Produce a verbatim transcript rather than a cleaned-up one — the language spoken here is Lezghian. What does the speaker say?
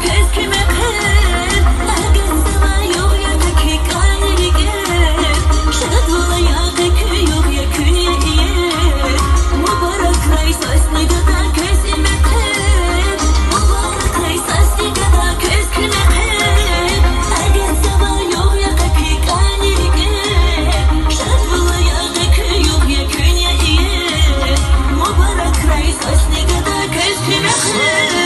Квез куьмек хьуй, агатзава югъ я къе куь кӀани рикӀе, шадвал ая къе куь, югъ я куьн я иер. Мубаракрай сасни гада квез куьмек хьуй, мубаракрай сасни гада квез куьмек хьуй, агатзава югъ я къе куь кӀани рикӀе, шадвал ая къе куь, югъ я куьн я иер. Мубаракрай сасни гада квез куьмек хьуй.